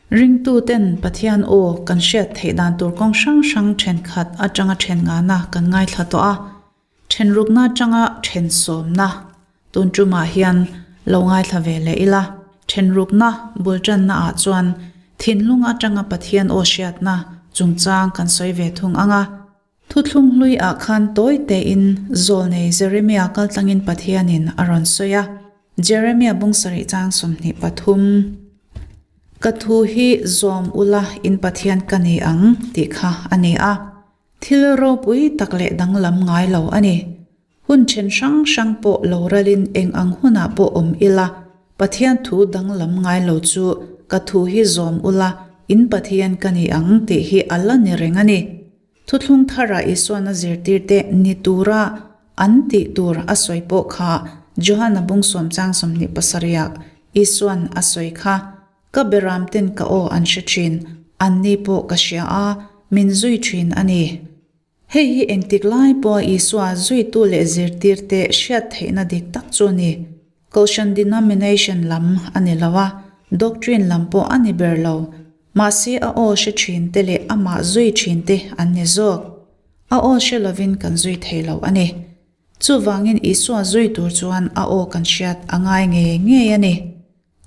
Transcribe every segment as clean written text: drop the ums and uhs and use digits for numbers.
Ringtuten Pathian aw kan hriat theih dan tur kawng hrang hrang thenkhat atanga then ngana kan ngaithla tawh a, then rukna atanga then sawmna tun tumah hian lo ngaithla ve leh ila. Then rukna bul tanna ah chuan thinlung atanga Pathian aw hriatna chungchang kan sawi ve thung ang a. Thuthlung hlui ah khan tawi tein zawlnei Jeremia kaltlangin Pathianin a rawn sawi a, Jeremia bung sarih chang 23, Ka thu hi zawm ula in Pathian ka ni ang tih kha a ni a, thil ropui tak leh danglam ngai lo a ni. Hun then hrang hrang pawh lo ralin eng ang hunah pawh awm ila, Pathian thu danglam ngai lo chu ka thu hi zawm ula in Pathian ka ni ang tih hi a la ni reng a ni. Thuthlung tharah Isuan a zirtirte ni tura an tih tur a sawi pawh kha Johana bung sawm chang 27ah Isuan a sawi kha, Ka beramten ka aw an hre thin, anni pawh ka hria a, min zui thin a ni. Hei hi engtik lai pawha Isua zuitu leh zirtirte hriat theihna dik tak chu a ni. Kohhran denomination lam a ni lo a, doctrine lam pawh a ni ber lo. Mahse a aw hre thinte leh amah zui thinte an ni zawk. A aw hre lovin kan zui thei lo a ni. Chuvangin Isua zui tur chuan a aw kan hriat a ngai ngei ngei a ni.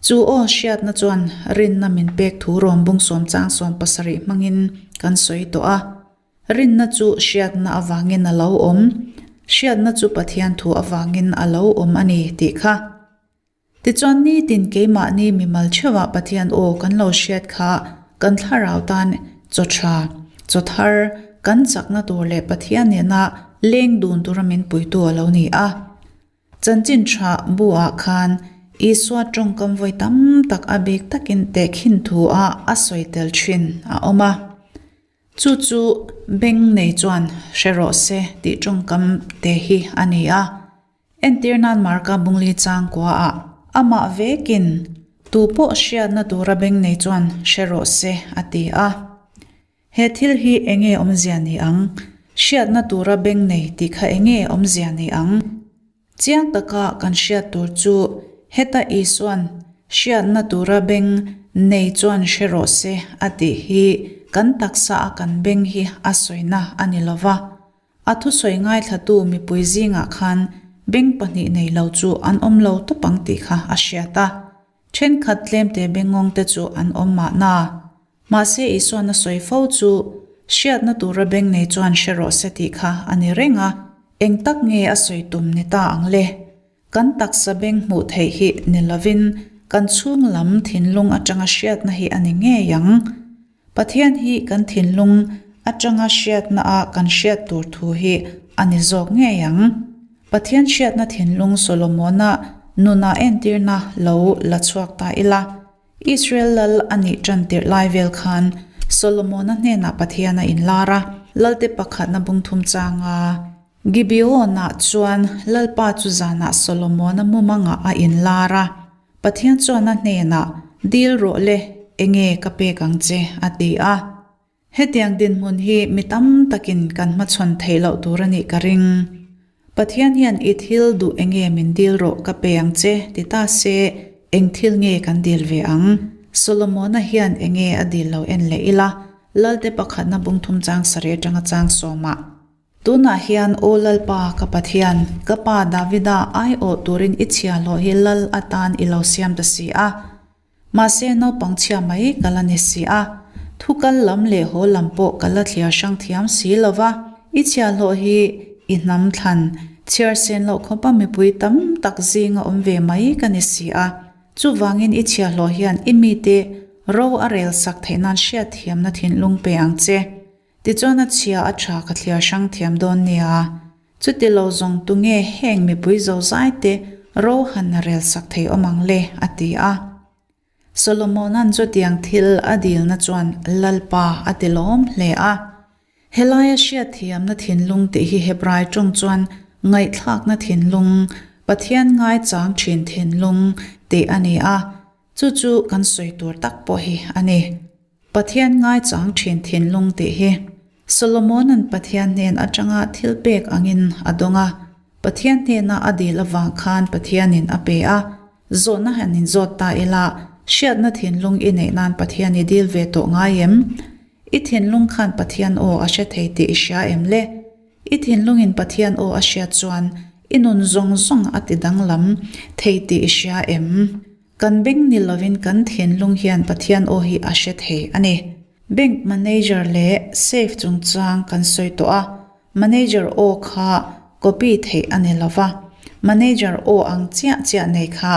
Chu aw hriatna chuan rinna min pek thu rawn bung sawm chang 17 hmangin kan sawi tawh a. Rinna chu hriatna avangin a lo awm, hriatna chu Pathian thu avangin a lo awm a ni tih kha. Tichuan nitin keimahni mimal theuhah Pathian aw kan lo hriat kha kan thlarau tan chaw tha, chaw thar, kan chakna tur leh Pathian nena leng dun tura min puitu a lo ni a. Chanchin tha bu ah khan Isua tawngkam vawi tam tak a bik takin tehkhin thu a a sawi tel thin a awm a. Chu chu beng nei chuan hre rawh se tih tawngkam te hi a ni a. Entir nan Marka bungli changkua ah amah vekin tu pawh hriatna tura beng nei chuan hre rawh se a ti a. He thil hi enge awmzia ni ang? Hriatna tura beng nei tih kha enge awmzia ni ang? Chiang taka kan hriat tur chu heta Isuan hriatna tura beng nei chuan hre rawh se a tih hi kan taksa a kan beng hi a sawina a ni lova. A thusawi ngaithlatu mipui zingah khan beng pahnih nei lo chu an awm lo tawp ang tih kha a hriat a. Thenkhat tlemte bengngawng te chu an awm mahna. Mahse Isuan a sawi fo chu hriatna tura beng nei chuan hre rawh se tih kha a ni reng a, eng tak nge a sawi tum ni ta ang le? Kan taksa beng hmuh theih hi ni lovin kan chhung lam thinlung atanga hriatna hi a ni ngei ang. Pathian hi kan thinlung atanga hriatna a kan hriat tur thu hi a ni zawk ngei ang. Pathian hriatna thinlung Solomona nunah entirna lo la chhuak ta ila. Israel lal a nih ṭan tirh lai vel khan Solomona hnenah Pathian a inlar a, lalte pakhatna bung thum changa Gibeon-ah chuan Lalpa chu zanah Solomona mumangah a inlar a, Pathian chuan a hnenah, Dil rawh le, enge ka pek ang che, a ti a. Hetiang dinhmun hi mi tam takin kan hmachhawn theih loh tur a nih ka ring. Pathian hian i thil duh enge min dil rawh ka pe ang che ti ta se eng thil nge kan dil ve ang? Solomona hian enge a dil lo en leh ila, Lalte pakhatna bung thum chang sarih atanga chang sawmah. Tunah hian Aw Lalpa ka Pathian, ka pa Davida aiawh turin i chhiahhlawh hi Lal atan i lo siam ta si a. Mahse naupang chhia mai ka la ni si a, thu kal lam leh haw lam pawh ka la thliar hrang thiam si lo va, i chhiahhlawh hi i hnam thlan chhiar sen loh khawpa mipui tam tak zinga awm ve mai ka ni si a, chuvangin i chhiahhlawh hian i mite ro a rel sak theih nan hriatthiamna thinlung pe ang che. Tichuan a chhia a tha ka thliar hrang thiam dawn nia. Chuti lo zawng tunge heng mipui zozai te ro han rel sak thei awm ang le? a ti a. Solomona'n chutiang thil a dilna chuan Lalpa a ti lawm hle a. Helaia hriatthiamna thinlung tih hi Hebrai tawng chuan ngaihthlakna thinlung, Pathian ngaichang thin thinlung tih a ni a. Chu chu kan sawi tur tak pawh hi a ni. Pathian ngaichang thin thinlung tih hi Solomona'n Pathian hnen atanga thil pek angin a dawng a, Pathian hnena a dil avang khan Pathianin a pe a, zawhna han inzawt ta ila. Hriatna thinlung i neih nan Pathian i dil ve tawh ngai em? I thinlung khan Pathian aw a hre thei tih i hria em le? I thinlungin Pathian aw a hriat chuan i nun zawng zawng a ti danglam thei tih i hria em? Kan beng ni lovin kan thinlung hian Pathian aw hi a hre thei a ni. Bank manager leh safe chungchang kan sawi tawh a, manager aw kha copy theih a ni lova, manager aw ang chiah chiah nei kha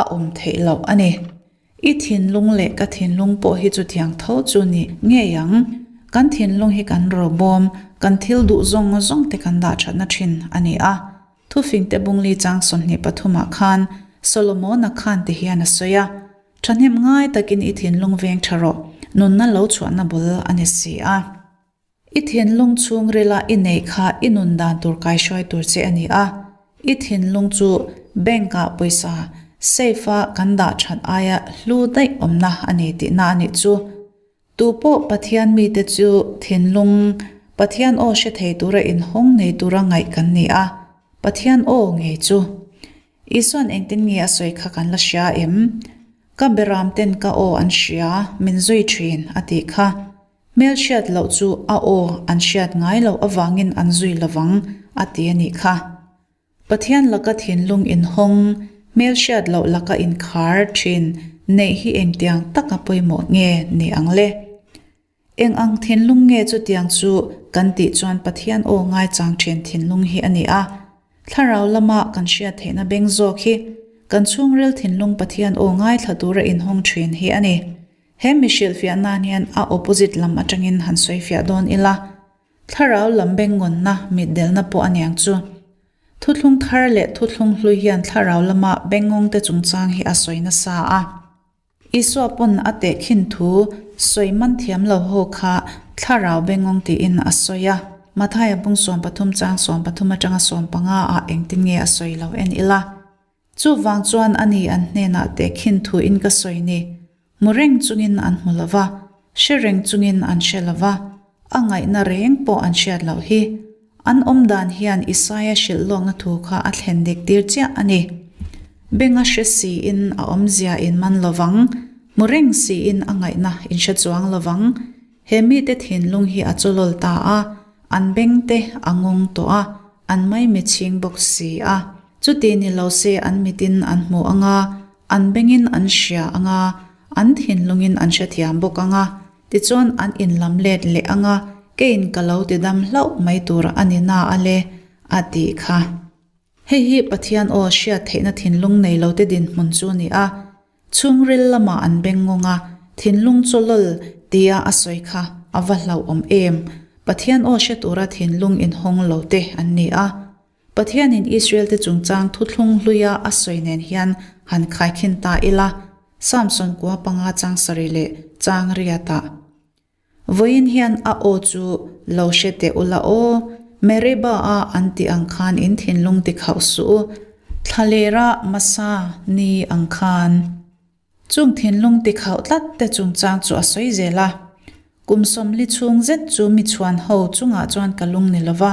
a awm theih loh a ni. I thinlung leh ka thinlung pawh hi chutiang tho chu ni ngei ang. Kan thinlung hi kan rawbawm, kan thil duh zawng zawng te kan dah thatna thin a ni a. Thufingte bungli chang 23 ah khan Solomona khan ti hian a sawi a, Thahnem ngai takin i thinlung veng tha rawh, nunna lo chhuahna bul a ni si a. I thinlung chhungrila i neih kha i nun dan tur kaihruai tur che a ni a, i thinlung chu bank ah pawisa safe a kan dah that aia hlu daih awmna a ni tihna a nih chu. Tu pawh Pathian mite chu thinlung Pathian aw hre thei tura inhawng nei tura ngaih kan ni a, Pathian aw ngei chu. Isuan engtin nge a sawi kha kan la hria em? Ka beram ten ka aw an hria, min zui thin, a tih kha. Hmelhriat loh chu a aw an hriat ngai loh avangin an zui lovang a ti a nih kha. Pathian laka thinlung inhawng, hmelhriat loh laka inkhar thin neih hi engtiang taka pawimawh nge ni ang le? Eng ang thinlung nge chutiang chu kan tih chuan Pathian aw ngaichang thin thinlung hi a ni a. Thlarau lama kan hriat theihna beng zawk hi kan chhungril thinlung Pathian aw ngaithla tura inhawng thin hi a ni. He mi hrilhfiah nan hian a opposite lam atangin han sawifiah dawn ila, thlarau lam bengngawnna mitdelna pawh a niang chu. Thuthlung thar leh thuthlung hlui hian thlarau lama bengngawngte chungchang hi a sawi nasa a. Isua pawn a tehkhin thu sawi man thiam lo ho kha thlarau bengngawng tiin a sawi a. Mathaia bung 13 chang 13 atanga 15 ah engtin nge a sawi lo en ila. Chuvang chuan a ni an hnenah tehkhin thuin ka sawi ni. Hmu reng chungin an hmu lo va, hre reng chungin an hre lo va, a ngaihna reng pawh an hriat loh hi. An awm dan hian Isaia hrilh lawkna thu kha a thlen dik tir chiah a ni. Benga hre siin a awmzia in man lo vang, hmu reng siin a ngaihna in hre chuang lo vang. He mite thinlung hi a chawlawl ta a, an bengte a ngawng tawh a, an maimichhing bawk si a. Chuti ni lo se an mitin an hmu ang a, an bengin an hria ang a, an thinlungin an hrethiam bawk ang a, tichuan an inlam let leh ang a, keiin ka lo ti dam hlauh mai tur a ni na a le, a tih kha. Hei hi Pathian aw hriat theihna thinlung nei lote dinhmun chu a ni a, Chhungril lamah an beng ngawng a, thinlung chu lawl tia a sawi kha a va hlauhawm em! Pathian aw hre tura thinlung inhawng lo te an ni a. Pathianin Israel-te chungchang thuthlung hluia a sawi nen hian han khaikhin ta ila, Samson kua panga chang sarih leh chang riatah Vawiin hian a aw chu lo hre teh ula aw, Meribah-a an tih ang khan in thinlung ti khauh suh u, thlalera Masa ni ang khan. Chung thinlung ti khauh tlat te chungchang chu a sawi zel a. Kum 40 chhung zet chu mi chhuan ho chungah chuan ka lung ni lova,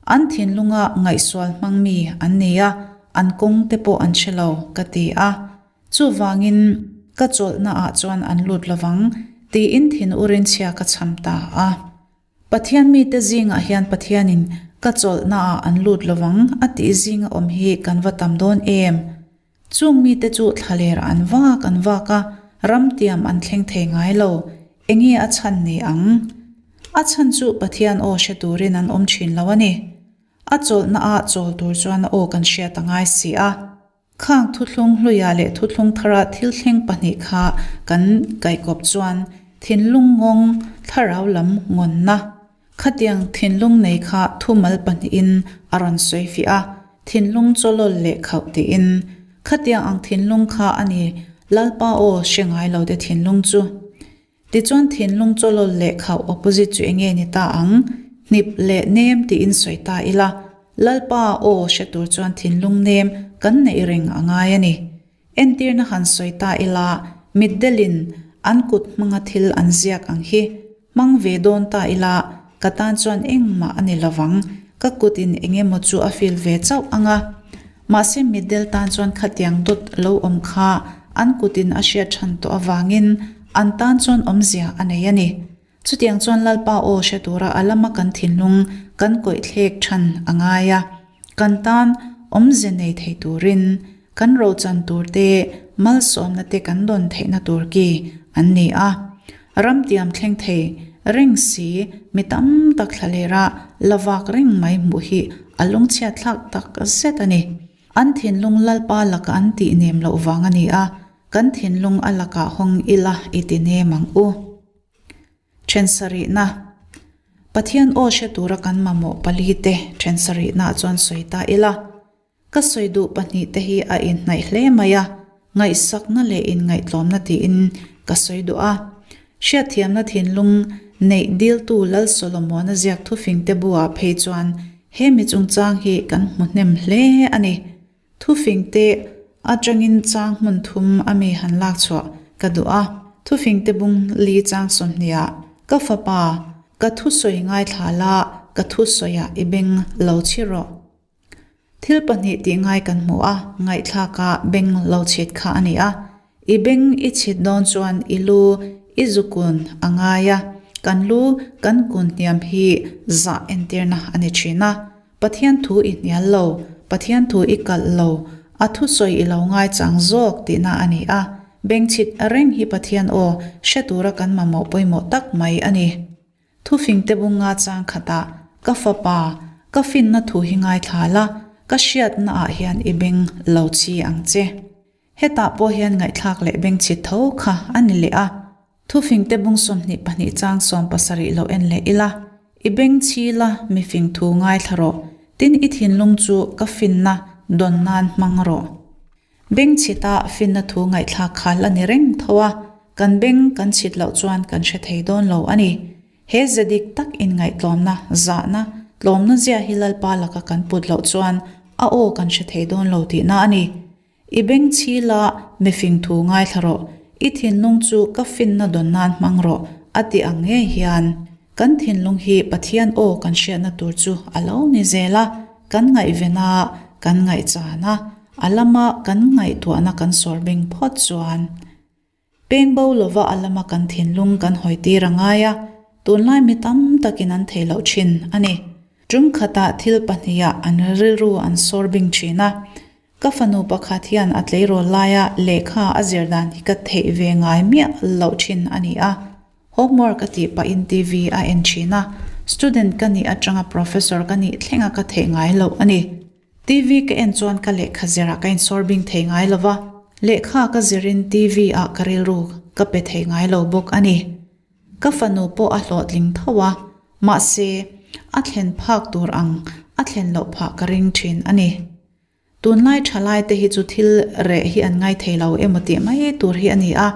an thinlunga ngaihsual hmang mi an ni a, an kawng te pawh an hre lo, ka ti a. Chuvangin, ka chawlhnaah chuan an lut lovang, tiin thin urin chhia ka chham ta a. Pathian mite zingah hian Pathianin ka chawlhnaah an lut lovang a tih zinga awm hi kan va tam dawn em? Chung mite chu thlaler an vak an vak a, ramtiam an thleng thei ngai lo. Enge a chhan ni ang? A chhan chu Pathian aw hre turin an awm thin lo a ni. A chawlhnaah chawl tur chuan a aw kan hriat a ngai si a. Khang thuthlung hluia leh thuthlung thara thil thleng pahnih kha kan kaikawp chuan thinlung ngawng thlarau lam ngawnna khatiang thinlung nei kha thumal pahnihin a rawn sawi fiah a, thinlung chawlawl leh khauh tiin. Khatiang ang thinlung kha a ni Lalpa aw hre ngai lo te thinlung chu. Tichuan thinlung chawlawl leh khauh opposite chu enge ni ta ang? Hnip leh nem tiin sawi ta ila, Lalpa aw hre tur chuan thinlung nem kan neih reng a ngai a ni. Entirna han sawi ta ila, mitdelin an kut hmanga thil an ziak ang hi hmang ve dawn ta ila, ka tan chuan engmah a ni lovang, ka kutin engemaw chu a feel ve chauh ang a. Mahse mitdel tan chuan khatiang dawt lo awm kha an kutin a hriat chhan tawh avangin an tan chuan awmzia a nei a ni. Chutiang chuan Lalpa aw hre tura a lama kan thinlung kan kawih thlek chhan a ngai a, kan tan awmze nei thei turin kan rochan tur te, malsawmna te kan dawn theihna tur ki an ni a. Ramtiam thleng thei reng si mi tam tak thlalera la vak reng mai hmuh hi a lungchhiat thlak tak zet a ni. An thinlung Lalpa laka an tih nem loh vang a ni a, kan thinlung a lakah hawng ila i ti nem ang u. Then sarihna, Pathian aw hre tura kan mamawh palite then sarihnaah chuan sawi ta ila. Ka sawi duh pahnihte hi a inhnaih hle mai a, ngaihsakna leh inngaihtlawmna tiin ka sawi duh a. Hriatthiamna thinlung neih diltu Lal Solomona ziak thufingte buah phei chuan he mi chungchang hi kan hmu hnem hle a ni. Thufingte atangin chang hmun thum a mi han lak chhuah ka duh a. Thufingte bung li chang sawmhniah, Ka fapa, ka thusawi ngaithla la, ka thusawiah i beng lo chhi rawh. Thil pahnih tih ngai kan hmu a, ngaihthlaka beng lo chhit kha a ni a. I beng i chhit dawn chuan i lu i zu kun a ngai a, kan lu kan kun hniam hi zah entirna a ni thin a. Pathian thu i hnial lo, Pathian thu i kalh lo, a thusawi i lo ngaichang zawk tihna a ni a. Beng chhit reng hi Pathian aw hre tura kan mamawh pawimawh tak mai a ni. Thufingte bunga chang khatah, Ka fapa, ka finna thu hi ngaithla la, ka hriatnaah hian i beng lo chi ang che. Hetah pawh hian ngaihthlak leh beng chhit tho kha a ni leh a. Thufingte bung 22 chang 70 lo en leh ila, I beng chhi la, mifing thu ngaithla rawh, tin i thinlung chu ka finna dawn nan hmang rawh. Beng chhita finna thu ngaihthlak kha la ni reng tho a, kan beng kan chhit loh chuan kan hre thei dawn lo a ni. He ze dik tak inngaihtlawmna, zahna, tlawmna zia hi Lalpa laka kan put loh chuan a aw kan hre thei dawn lo tihna a ni. I beng chhi la, mifing thu ngaithla rawh, i thinlung chu ka finna dawn nan hmang rawh a ti ang ngei hian. Kan thinlung hi Pathian aw kan hriatna tur chu a lo ni zel a, kan ngaihven a, kan ngaihchan a, a lama kan ngaihtuahna kan sawr bing phawt chuan peng bo lova a lama kan thinlung kan hawi tir a ngai a, tunlai mi tam takin an thei loh thin a ni. Tum khatah thil pahniha an rilru an sawr bing thin a, ka fanu pakhat hian a tleirawl laia lehkha a zir dan hi ka theih ve ngai miah loh thin a ni a. Homework a tih pahin TV a en thin a, student ka nih atanga professor ka nih thlenga ka theih ngai loh a ni. TV ka en chuan ka lehkha zirah ka insawr bing thei ngai lo va, lehkha ka zirin TV ah ka rilru ka pe thei ngai lo bawk a ni. Ka fanu pawh a hlawhtling tho a, mahse a thlen phak tur ang a thlen loh phah ka ring thin a ni. Tunlai thalaite hi chu thil reh hi an ngai thei lo emaw tih mai tur hi a ni a,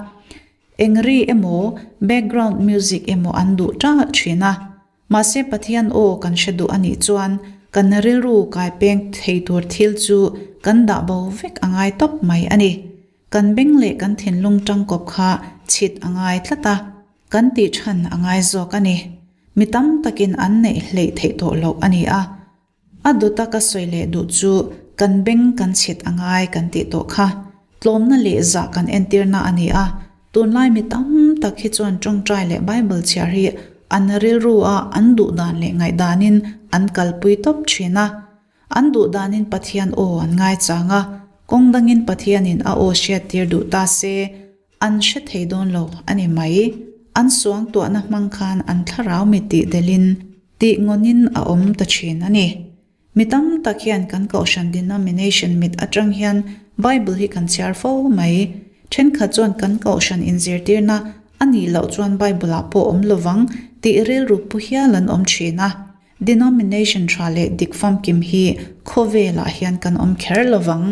eng ri emaw background music emaw an duh ṭalh ṭhin a. Mahse Pathian aw kan hre duh a nih chuan kan rilru kai peng thei tur thil chu kan dah bo vek a ngai tawp mai a ni. Kan beng leh kan thinlung tangkawp kha chhit a ngai tlat a, kan tih chhan a ngai zawk a ni. Mi tam takin an neih hleih theih tawh loh a ni a. A dawta ka sawi leh duh chu kan beng kan chhit a ngai kan tih tawh kha. Tlawmna leh zah kan entirna a ni a, tunlai mi tam tak hi chuan tawngtai leh Bible chhiar hi an rilru a an duh dan leh ngaihdanin an kalpui tawp thin a. An duh danin Pathian aw an ngaichang a, kawng dangin Pathianin a aw hriattir duh ta se an hre thei dawn lo a ni mai. An suangtuahna hmang khan an thlarau mi tih delhin Tih ngawnin a awm ta thin a ni. Mi tam tak hian kan kohhran denomination mit atang hian Bible hi kan chhiar fo mai. Thenkhat chuan kan kohhran inzirtirna a nih loh chuan Bible-ah pawh awm lovang tih rilru pu hial an awm thin a. Denomination tha leh dik famkim hi khawvelah hian kan awm kher lovang.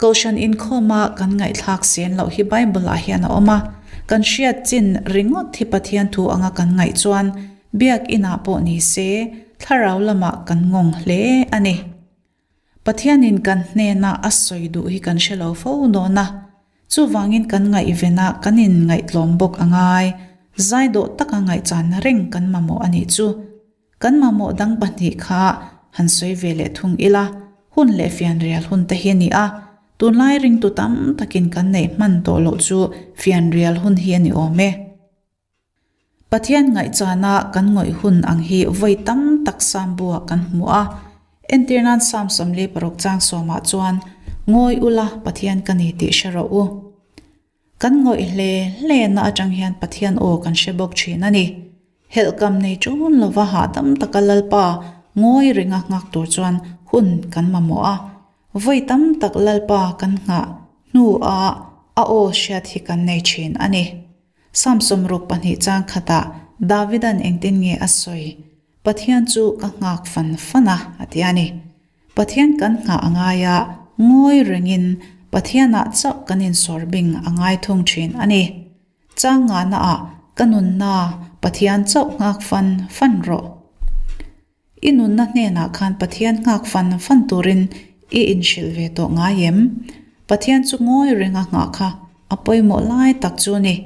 Kohhran inkhawma kan ngaihthlak sen loh hi Bible-ah hian a awm a, kan hriat chin ringawt hi Pathian thu anga kan ngaih chuan Biak Inah pawh ni se, thlarau lamah kan ngawng hle a ni. Pathianin kan hnena a sawi duh hi kan hre lo fo dawn a, chuvangin kan ngaihvenah kan inngaihtlawm bawk a ngai, zaidawh taka ngaihchan reng kan mamawh a nih chu. Kan mamawh dang pahnih kha han sawi ve leh thung ila, hun leh fianrial hun te hi a ni a. Tunlai ringtu tam takin kan neih hman tawh loh chu fianrial hun hi a ni awm e. Pathian ngaihchana kan ngawih hun ang hi vawi tam tak Sambu-ah kan hmu a. Entir nan Sam 46 chang sawmah chuan, Ngawi ula, Pathian ka ni tih hre rawh u. Kan ngawih hle hle na atang hian Pathian aw kan hre bawk thin a ni. Helhkam nei ṭun lova hahdam taka Lalpa ngawi renga nghak tur chuan hun kan mamawh a. Vawi tam tak Lalpa kan nghah hnuah a aw hriat hi kan nei thin a ni. Psalm 62 chang khatah Davidan engtin nge a sawi? Pathian chu ka nghak fan fan a, a ti a ni. Pathian kan nghah a ngai a, ngawi rengin Pathianah chauh kan insawr bing a ngai thung thin a ni. Chang ngahnaah ka nunna Pathian chauh nghak fan fan rawh. I nunna hnenah khan Pathian nghak fan fan turin i inhrilh ve tawh ngai em? Pathian chu ngawi renga nghah kha a pawimawh lai tak chu a ni.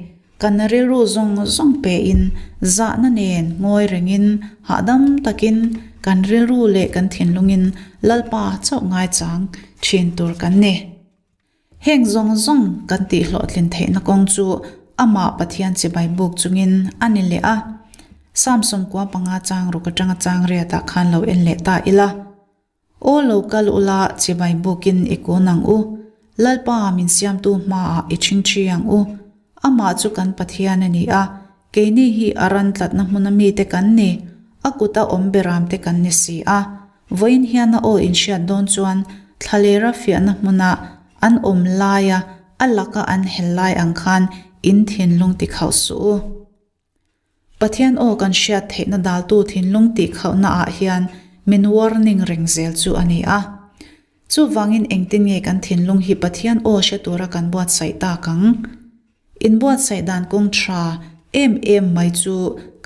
Kan rilru zawng zawng pein zahna nen ngawi rengin hahdam takin kan rilru leh kan thinlungin Lalpa chauh ngaichang thin tur kan ni. Heng zawng zawng kan tihhlawhtlin theihna kawng chu amah Pathian chibai buk chungin a ni leh a. Psalm 95 chang ruk atanga chang riatah khan lo en leh ta ila. Aw lo kal ula chibai bukin i kun ang u, Lalpa min siamtu hmaah i ṭhingṭhi ang u. Amah chu kan Pathian a ni a, keini hi a ran tlatna hmuna mite kan ni, a kuta awm beramte kan ni si a. Vawiin hian a aw inhriat dawn chuan thlalera fiahna hmuna an awm laia a laka an hel lai ang khan in thinlung tikhauh suh u. Pathian aw kan hriat theihna daltu thinlung tih khauhna ah hian min warning reng zel chu a ni a. Chuvangin engtin nge kan thinlung hi Pathian aw hre tura kan buatsaih tak ang? Inbuatsaih dan kawng tha em em mai chu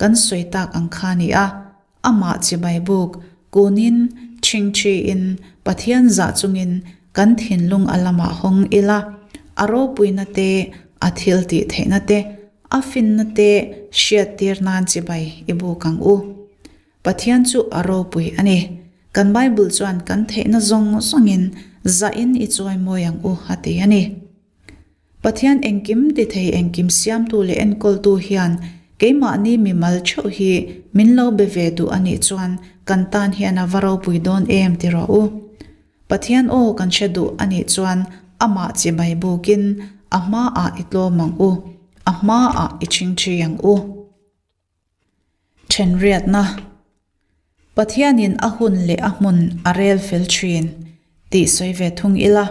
kan sawi tak ang kha a ni a. Amah chibai buk kunin ṭhingṭhiin Pathian zah chungin kan thinlung a lamah hawng ila, a ropuina te, a thil tih theihna te, a finna te hriattir nan chibai i buk ang u. Pathian chu a ropui a ni. Kan Bible chuan kan theihna zawng zawngin zahin i chawimawi ang u a ti a ni. Pathian engkim ti thei engkim siamtu leh enkawltu hian keimahni mimal theuh hi min lo be ve duh a nih chuan kan tan hian a va ropui dawn em ti rawh u. Pathian aw kan hre duh a nih chuan amah chibai bukin a hmaah i tlawm ang u, a hmaah i ṭhingṭhi ang u. Ṭhenriatna, Pathianin a hun leh a hmun a rel fel ṭhin tih sawi ve thung ila,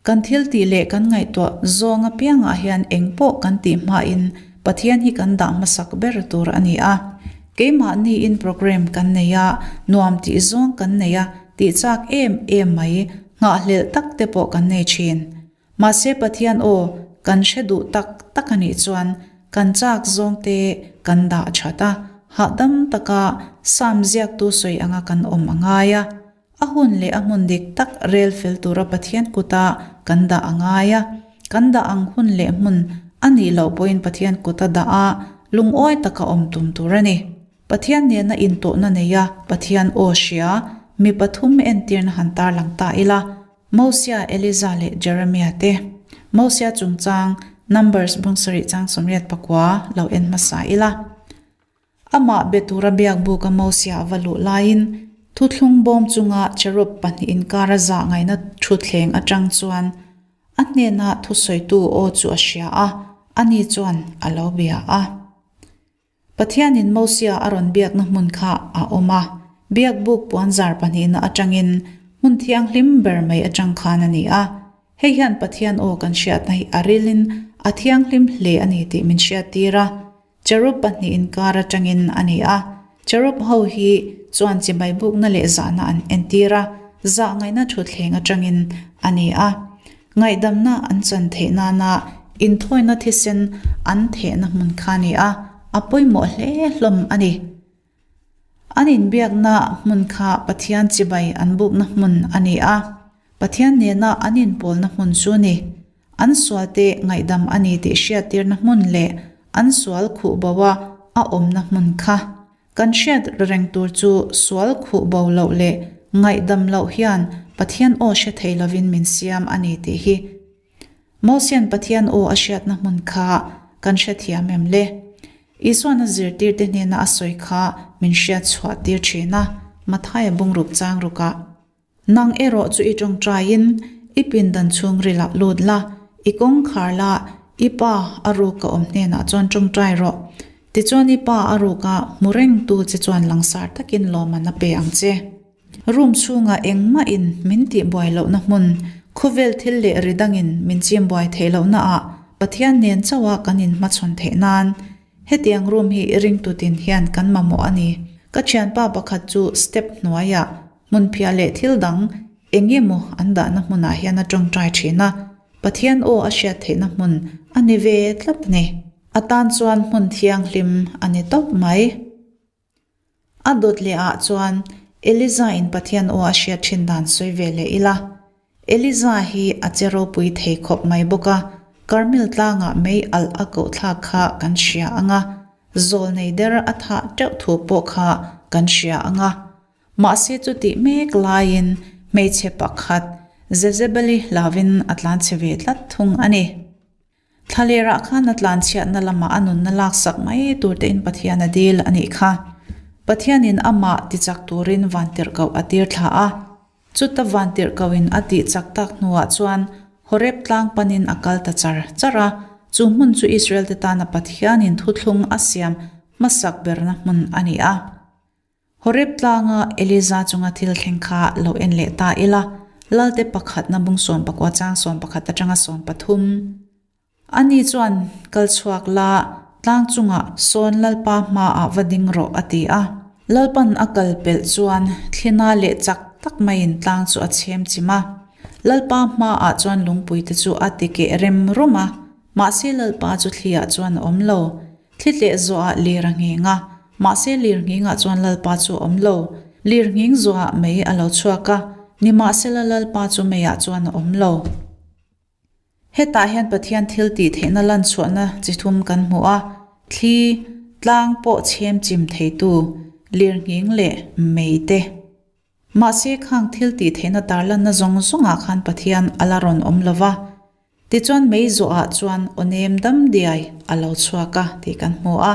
kan thil tih leh kan ngaihtuah zawng apiangah hian eng pawh kan tih hmain Pathian hi kan dah hmasak ber tur a ni a. Keimahniin program kan nei a, nuam tih zawng kan nei a, tih chak em em mai, nghahhlelh tak te pawh kan nei ṭhin. Mahse Pathian aw kan hre duh tak tak a nih chuan kan chak zawngte kan dah that a, hahdam taka Psalm ziaktu sawi anga kan awm a ngai a. A hun leh a hmun dik tak rel fel tura Pathian kuta kan dah a ngai a. Kan dah ang hun leh hmun a nih loh pawhin Pathian kuta dah a, lungawi taka awm tum tur a ni. Pathian nena intawhna neia Pathian aw hria mi pathum entirna han tarlang ta ila. Mosia, Eliza leh Jeremia te. Mosia chungchang Numbers bung sarih chang 89 lo en hmasa ila. Amah be tura biak buka Mosia a va luh laiin thuthlung bawm chunga cherub pahnih inkara zah ngaihna thutthleng atang chuan a hnena thusawitu aw chu a hria a, ani chuan a lo bia a. Pathianin Mosia a rawn biakna hmun kha a awm a, biakbuk puanzar pahnihna atangin hmun thianghlim ber mai atang khan a ni a. Hei hian Pathian aw kan hriatna hi a rilin a thianghlim hle a ni tih min hriattir a. Cherub pahnih inkar atangin a ni a. Cherub ho hi chuan chibai bukna leh zahna an entir a, zah ngaihna thutthleng atangin a ni a. Ngaihdamna an chan theih nana inthawina thisen an thehna hmun kha a ni a, a pawimawh hle hlawm a ni. An inbiakna hmun kha Pathian chibai an bukna hmun a ni a, Pathian nena an inpawlna hmun chu a ni. An sualte ngaihdam a ni tih hriattirna hmun leh an sual khuh bo a a awmna hmun kha. Kan hriat reng tur chu sual khuh bo loh leh ngaihdam loh hian Pathian aw hre thei lovin min siam a ni tih hi. Mosian Pathian aw a hriatna hmun kha kan hrethiam em le? Isuan a zirtirte hnena a sawi kha min hriat chhuah tir thin a, Mathaia bungruk chang rukah, Nang erawh chu i tawngtaiin i pindan chhungrilah lut la, i kawngkhar la, i pa a ruk a awm hnenah chuan tawngtai rawh. Tichuan i pa a ruka hmu rengtu che chuan langsar takin lawmman a pe ang che. Room chhungah engmahin min tihbuai lohna hmun, khawvel thil leh ri dangin min chimbuai theih lohnaah Pathian nen chauha kan inhmachhawn theih nan hetiang room hi ringtutin hian kan mamawh a ni. Ka thianpa pakhat chu step hnuaiah hmunphiah leh thil dang eng emaw an dahna hmunah hian a tawngtai thin a, Pathian aw a hriat theihna hmun a ni ve tlat a ni. A tan chuan hmun thianghlim a ni tawp mai. A dawt leh ah chuan Eliza in Pathian aw a hriat thin dan sawi ve leh ila. Eliza hi a che ropui thei khawp mai bawk a, Karmel tlangah mei alh a koh thlak kha kan hria ang a, zawl nei der a thah teuh thu pawh kha kan hria ang a. Mahse chutih mek laiin hmeichhe pakhat Jezebeli hlauvin a tlanchhe ve tlat thung a ni. Thlalerah khan a tlanchhiatna lamah a nunna laksak mai tur tein Pathian a dil a nih kha. Pathianin amah tichak turin vantirhkoh a tir thla a. Chuta vantirhkohin a tihchak tak hnuah chuan Horeb tlang panin a kal ta char char a. Chu hmun chu Israelte tana Pathianin thuthlung a siam hmasak berna hmun a ni a. Horeb tlanga Eliza chunga thil thleng kha lo en leh ta ila, Lalte pakhatna bung 19 chang 11 atanga 13. Ani chuan, Kal chhuak la, tlang chungah sawn Lalpa hmaah va ding rawh a ti a. Lalpan a kal pelh chuan thlina leh chak tak maiin tlang chu a chhem chim a. Lalpa hmaah chuan lungpuite chu a ti keh rem rum a, mahse Lalpa chu thliah chuan a awm lo. Thli tleh zawhah lir a ngheng a, mahse lir nghingah chuan Lalpa chu a awm lo. Lir nghing zawhah mei a lo chhuak a, nimahsela Lalpa chu meiah chuan a awm lo. Hetah hian Pathian thil tih theihna lan chhuahna chi thum kan hmu a, thli, tlang pawh chhem chim theitu, lir nghing leh mei te. Mahse khang thil tih theihna tarlanna zawng zawngah khan Pathian a la rawn awm lo va. Tichuan mei zawhah chuan aw nem dam diai a lo chhuak a tih kan hmu a.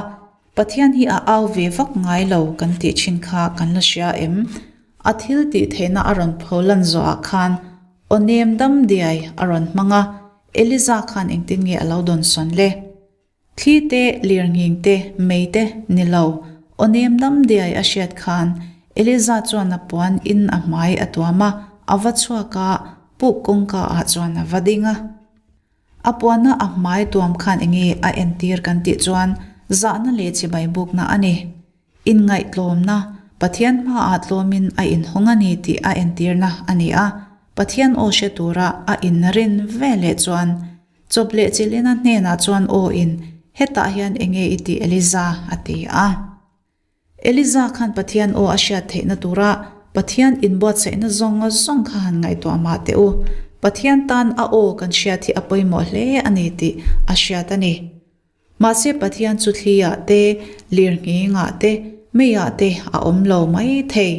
Pathian hi a au ve vak ngai lo kan tih thin kha kan la hria em? A thil tih theihna a rawn pho lan zawhah khan aw nem dam diai a rawn hmang a, Eliza khan engtin nge a lo dawnsawn le? Thli te, lirnghing te, mei te ni lo, aw nem dam diai a hriat khan Eliza chuan a puan in a hmai a tuam a, a va chhuak a, puk kawngka ah chuan a va ding a. A puana a hmai tuam khan enge a entir kan tih chuan zahna leh chibai bukna a ni. Inngaihtlawmna, Pathian hmaah tlawmin a inhawng a ni tih a entirna a ni a, Pathian aw hre tura a inrin veleh chuan chawp leh chilhina hnenah chuan aw in, Hetah hian enge i tih Eliza? a ti a. Eliza khan Pathian aw a hriat theihna tura Pathian inbuatsaihna zawng zawng kha han ngaihtuah mah teh u. Pathian tan a aw kan hriat hi a pawimawh hle a ni tih a hriat a ni. Mahse Pathian chu thliah te, lirnghingah te, meiah te a awm lo mai thei.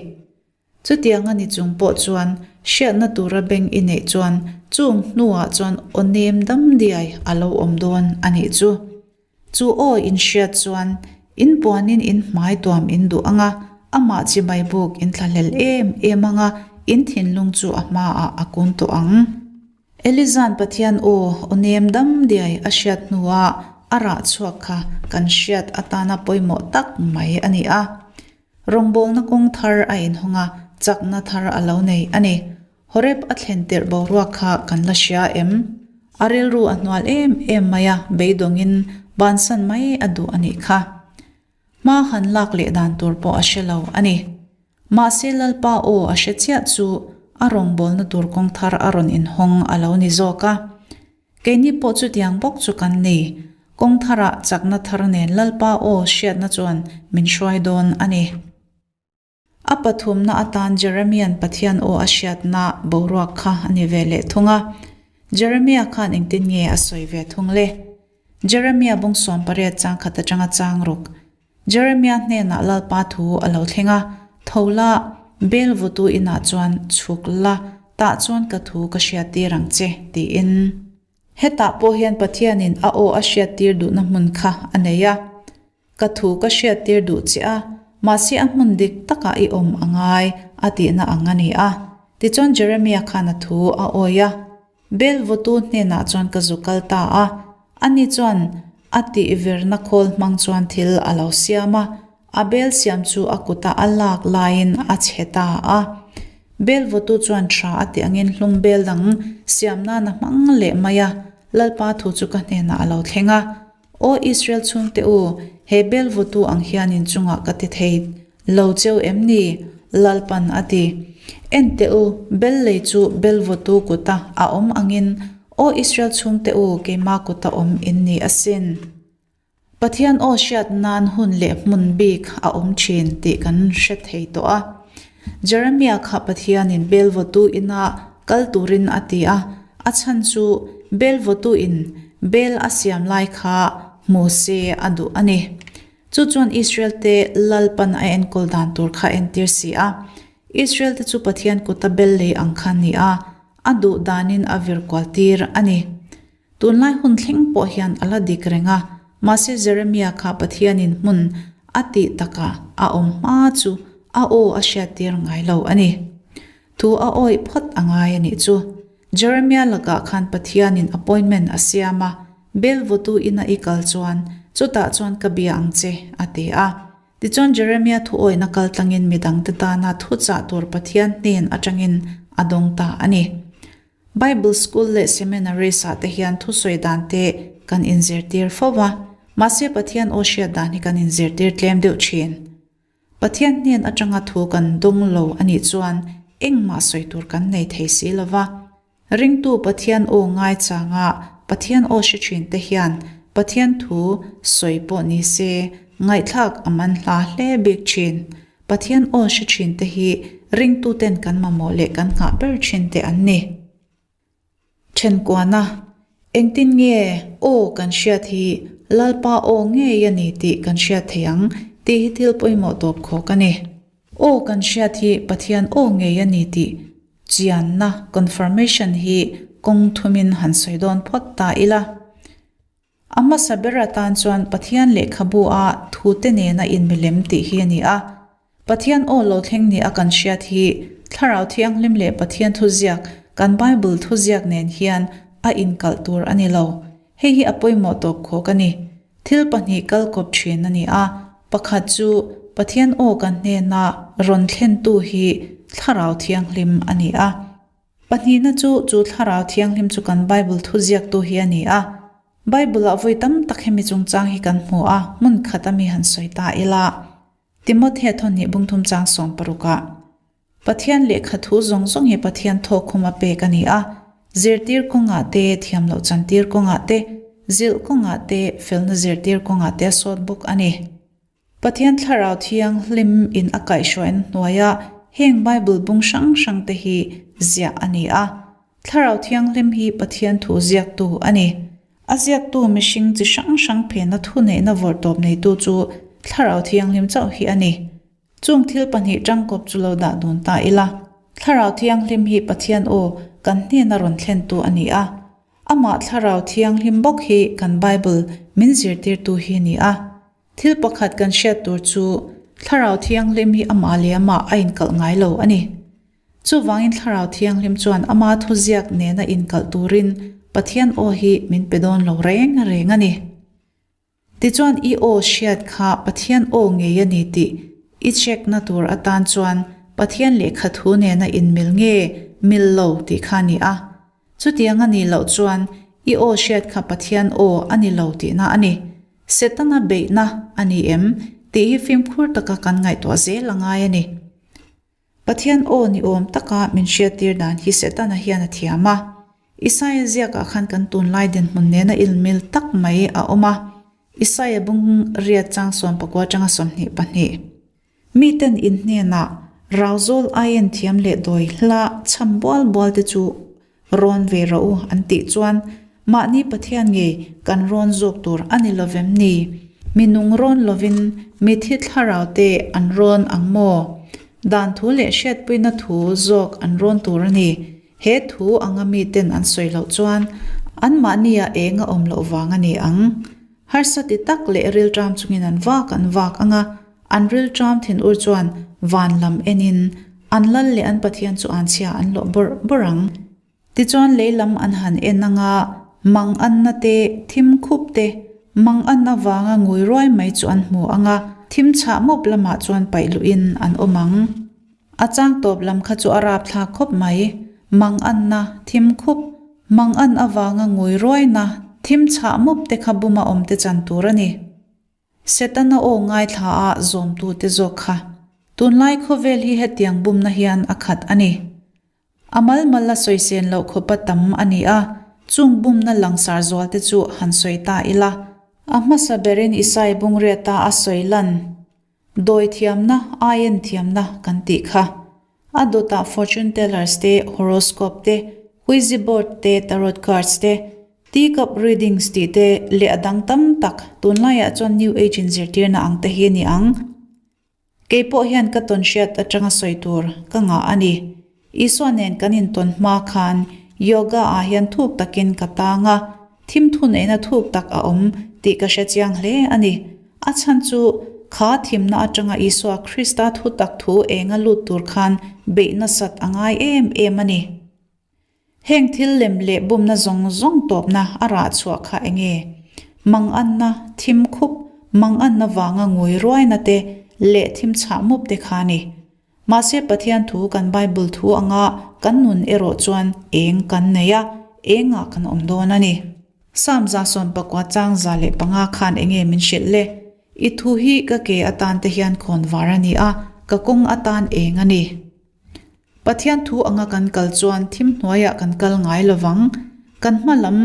Chutiang a ni chung pawh chuan hriatna tura beng i neih chuan chung hnuah chuan aw nem dam diai a lo awm dawn a nih chu. Chu aw in hriat chuan in puanin in hmai tuam in duh ang a, amah chibai buk in thlahlel em em ang a, in thinlung chu a hmaah a kun tawh ang. Eliza'n Pathian aw aw nem dam diai a hriat hnuah a rah chhuak kha kan hriat atana pawimawh tak mai a ni a. Rawngbawlna kawng thar a inhawng a, chakna thar a lo nei a ni. Horeb a thlen tirh boruak kha kan la hria em? A rilru a hnual em em mai a, beidawngin bansan mai a duh a nih kha. Hma han lak leh dan tur pawh a hre lo a ni. Mahse Lalpa aw a hre chiah chu a rawngbawlna tur kawng thar a rawn inhawng a lo ni zawk a. Keini pawh chutiang bawk chu kan ni. Kawng tharah chakna thar nen Lalpa aw hriatna chuan min hruai dawn a ni. A pathumna atan Jeremia'n Pathian aw a hriatna boruak kha a ni ve leh thung a. Jeremia khan engtin nge a sawi ve thung le? Jeremia bung 18 chang khat atanga chang ruk. Jeremia hnenah Lalpa thu a lo thleng a, Tho la, Bel vutu inah chuan chhuk la, tah chuan ka thu ka hriattir ang che, tiin. Hetah pawh hian Pathianin a aw a hriattir duhna hmun kha a nei a. Ka thu ka hriattir duh che a, mahse a hmun dik takah i awm a ngai, a tihna ang a ni a. Tichuan Jeremia khan a thu a awi a. Bel vawtu hnenah chuan ka zu kal ta a, ani chuan a tih virna khawl hmang chuan thil a lo siam a, a bel siam chu a kuta a lak laiin a chhe ta a. Bel vawtu chuan tha a tih angin hlung bel dang siam nan a hmang leh mai a, Lalpa thu chu ka hnenah a lo thleng a. Aw Israel chhungte u, he bel vawtu ang hian in chungah ka ti thei lo cheu em ni? Lalpan a ti. En teh u, bel lei chu bel vawtu kuta a awm angin, aw Israel chhungte u, keima kuta awm in ni asin. Pathian aw hriat nan hun leh hmun bik a awm thin tih kan hre thei tawh a. Jeremiah kha Pathianin bel vawtu ina kal turin a ti a, a chhan chu bel vawtu in bel a siam lai kha hmu se a duh a ni. Chu chuan Israel te Lalpan a enkawl dan tur kha entir si a. Israel te chu Pathian kuta bel lei ang kha ni a, a duh danin a vir kual tir a ni. Tunlai hun thleng pawh hian a la dik reng a, mahse Jeremia kha Pathianin hmun a tih takah a awm hma chu a aw a hriattir ngai lo a ni. Thu a awih phawt a ngai a nih chu. Jeremia lakah khan Pathianin appointment a siam a, Bel vawtu ina i kal chuan chutah chuan ka bia ang che, a ti a. Tichuan Jeremia thu awihna kal tlangin midangte tana thuchah tur Pathian hnen atangin a dawng ta a ni. Bible School leh Seminaries ah te hian thusawi dan te kan inzirtir fo va, mahse Pathian aw hriat dan hi kan inzirtir tlem deuh thin. Pathian hnen atanga thu kan dawng lo a nih chuan engmah sawi tur kan nei thei si lo va. Ringtu Pathian aw ngaichanga Pathian aw hre thin te hian Pathian thu sawi pawh ni se ngaihthlak a man hla hle bik thin. Pathian aw hre thin te hi ringtuten kan mamawh leh kan nghah ber thin te an ni. Thenkuana, Engtin nge aw kan hriat hi Lalpa aw ngei a ni tih kan hriat thei ang tih hi thil pawimawh tawp khawk a ni. Aw kan hriat hi Pathian aw ngei a ni tih chianna, confirmation, hi kawng thumin han sawi dawn phawt ta ila. A hmasa ber atan chuan Pathian lehkhabu a thute nena inmilem tih hi a ni a. Pathian aw lo thleng ni a kan hriat hi Thlarau Thianghlim leh Pathian thuziak, kan Bible thuziak nen hian a inkalh tur a ni lo. Hei hi a pawimawh tawp khawk a ni. Thil pahnih kal kawp thin a ni a, pakhat chu Pathian aw kan hnena rawn thlentu hi Thlarau Thianghlim a ni a. Pahnihna chu, chu Thlarau Thianghlim chu kan Bible thuziaktu hi a ni a. Bible-ah vawi tam tak hemi chungchang hi kan hmu a, hmun khat ami han sawi ta ila. Timothea thawhnih bungthum chang sawmparukah, Pathian lehkha thu zawng zawng hi Pathian thawkkhum a pek a ni a, zirtir kawngah te, thiamloh chantir kawngah te, zilh kawngah te, felna zirtir kawngah te a sawt bawk a ni. Pathian Thlarau Thianghlim in a kaihhruaina hnuaia heng Bible bung hrang hrang te hi ziah a ni a. Thlarau Thianghlim hi Pathian thu ziaktu a ni. A ziaktu mihring chi hrang hrang phena thuneihna vawrhtawp neitu chu Thlarau Thianghlim chauh hi a ni. Chung thil pahnih tangkawp chu lo dah dun ta ila. Thlarau Thianghlim hi Pathian aw kan hnena rawn thlentu a ni a. Amah Thlarau Thianghlim bawk hi kan Bible min zirtirtu hi a ni a. Thil pakhat kan hriat tur chu Thlarau Thianghlim hi amah leh amah a inkalh ngai lo a ni. Chuvangin Thlarau Thianghlim chuan ama thuziak nena inkalh turin Pathian aw hi min pe dawn lo reng reng a ni. Tichuan i aw hriat kha Pathian aw ngei a ni tih i check na tur atan chuan Pathian lehkha thu nena inmil nge mil lo tih kha a ni a. Chutiang a nih loh chuan i aw hriat kha Pathian aw a ni lo tihna a ni. Setana beihna a ni em tih hi fimkhur taka kan ngaihtuah zel a ngai a ni. Pathian aw ni awm taka min hriattir dan hi Setana hian a thiam a. Isaia ziakah khan kan tunlai dinhmun nena ilmil tak mai a awm a. Isaia bung riat chang 19 atanga 22. Miten in hnenah Rauzawl aien thiam leh dawi hla chham bual bual te chu rawn ve rawh u an tih chuan mahni Pathian ngei kan rawn zawk tur a ni lovem ni? Mi nung rawn lovin mithi thlarau te an rawn ang maw? Dan thu leh hriatpuina thu zawk an rawn tur a ni. He thu anga miten an sawi loh chuan anmahnia eng a awm loh vang a ni ang. Harsa ti tak leh rilṭam chungin an vak an vak ang a, an rilṭam thinur chuan van lam enin an lal leh an Pathian chu anchhia an lawh bawrh bawrh ang. Tichuan lei lam an han en ang a, mang anna te, thim khup te, mang an avanga ngui ruai mai chu an hmu ang a, thim chhah mawp lamah chuan paih luhin an awm ang. A chang tawp lam kha chu a rapthlak khawp mai. Mang anna, thim khup, mang an avanga ngui ruaina, thim chhah mup te kha buma awm te chan tur a ni. Setana aw ngaithla a zawmtu te zawk kha. Tunlai khawvel hi hetiang bumna hian a khat a ni. A mal mal a sawisen loh khawpa tam a ni a, chung bumna langsar zual te chu han sawi ta ila. A hmasa berin Isai Bungriata a sawi lan dawi thiamna, aien thiamna kan tih kha. A dawtah fortune tellers te, horoscope te, Ouija board te, tarot cards te, tea cup readings tih te leh a dang tam tak tunlaiah chuan new age inzirtirna ang te hi a ni ang. Kei pawh hian ka tawn hriat atanga sawi tur ka ngah a ni. Isua nen kan intawn hma khan yoga ah hian thuk takin ka tang a, thim thuneihna thuk tak a awm tih ka hre chiang hle a ni. A chhan chu kha thimna atanga Isua Krista thutak thu enga lut tur khan beih nasat a ngai em em a ni. Heng thil lem leh bumna zawng zawng tawpna a rah chhuah kha enge? Manganna, thim khup, manganna vanga ngui ruaina te leh thim chhah mup te kha a ni. Mahse Pathian thu kan Bible thu anga kan nun erawh chuan eng kan nei a, engah kan awm dawn a ni. Psalm 119 chang 105 khan enge min hrilh le? I thu hi ka ke atan te hian khawn var a ni a, ka kawng atan eng a ni. Pathian thu anga kan kal chuan thim hnuaiah kan kal ngai lovang. Kan hma lam